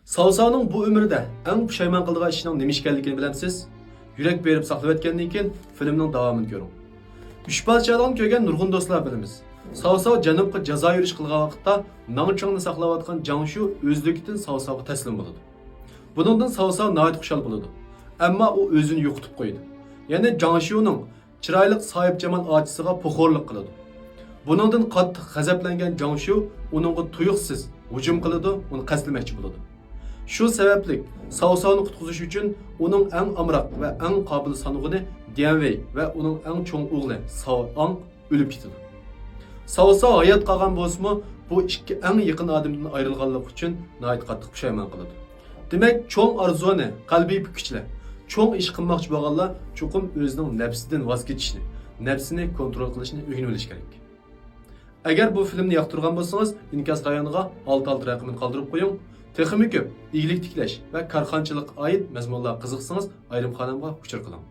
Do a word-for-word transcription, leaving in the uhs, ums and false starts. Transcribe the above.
ساۋساۋنىڭ بۇ ئۆمرىدە ئەڭ پۇشايمان قىلىدىغان ئىشىنىڭ نېمە ئىكەنلىكىنى بىلەمسىز؟ يۈرەك بېرىپ ساقلىۋەتكەندىن كېيىن فىلىمنىڭ داۋامىنى كۆرۈڭ. ئۈچ پادىشاھلىقنى كۆرگەن نۇرغۇن دوستلار بىلىمىز. ساۋساۋ جەنۇبقا جازا يۈرۈش قىلغان ۋاقىتتا ناڭچىڭنى ساقلاۋاتقان جاڭشۇ ئۆزلۈكىدىن ساۋساۋغا تەسلىم بولىدۇ. بۇنىڭدىن ساۋساۋ ناھايىتى خۇشال بولىدۇ. ئەمما ئۇ ئۆزىنى يوقىتىپ قويىدۇ. يەنى جاڭشۇنىڭ چىرايلىق ساھىبجامال ئاچىسىغا پوخورلۇق قىلىدۇ. بۇنىڭدىن قاتتىق غەزەپلەنگەن جاڭشۇ ئۇنىڭغا تۇيۇقسىز ھۇجۇم قىلىدۇ، ئۇنى قەستلىمەكچى بولىدۇ. شۇ سەۋەبلىك ساۋساۋنى قۇتقۇزۇش ئۈچۈن ئۇنىڭ ئەڭ ئامراق ۋە ئەڭ قابىل سانىغۇنى ديەنۋېي ۋە ئۇنىڭ ئەڭ چوڭ ئوغلى ساۋ ئاڭ ئۆلۈپ كېتىدۇ. ساۋساۋ ھايات قالغان بولسىمۇ، بۇ ئىككى ئەڭ يېقىن ئادىمىدىن ئايرىلغانلىقى ئۈچۈن ناھايىتى قاتتىق پۇشايمان قىلىدۇ. دېمەك، چوڭ ئارزۇنى، قەلبىي پۈككۈچىلەر، چوڭ ئىش قىلماقچى بولغانلار چوقۇم ئۆزىنىڭ نەپسىدىن ۋاز كېچىشنى، نەپسىنى كونترول قىلىشنى ئۆگىنىۋېلىشى كېرەك. ئەگەر بۇ فىلىمنى ياقتۇرغان بولسىڭىز، ئىنكاس رايونىغا ئالتە ئالتە رەقىمىنى قالدۇرۇپ قويۇڭ. تېخىمۇ كۆپ ئىگىلىك تىكلەش ۋە كارخانىچىلىققا ئائىت مەزمۇنلارغا قىزىقسىڭىز، ئايرىم خانىمغا ئۇچۇر قىلىڭ.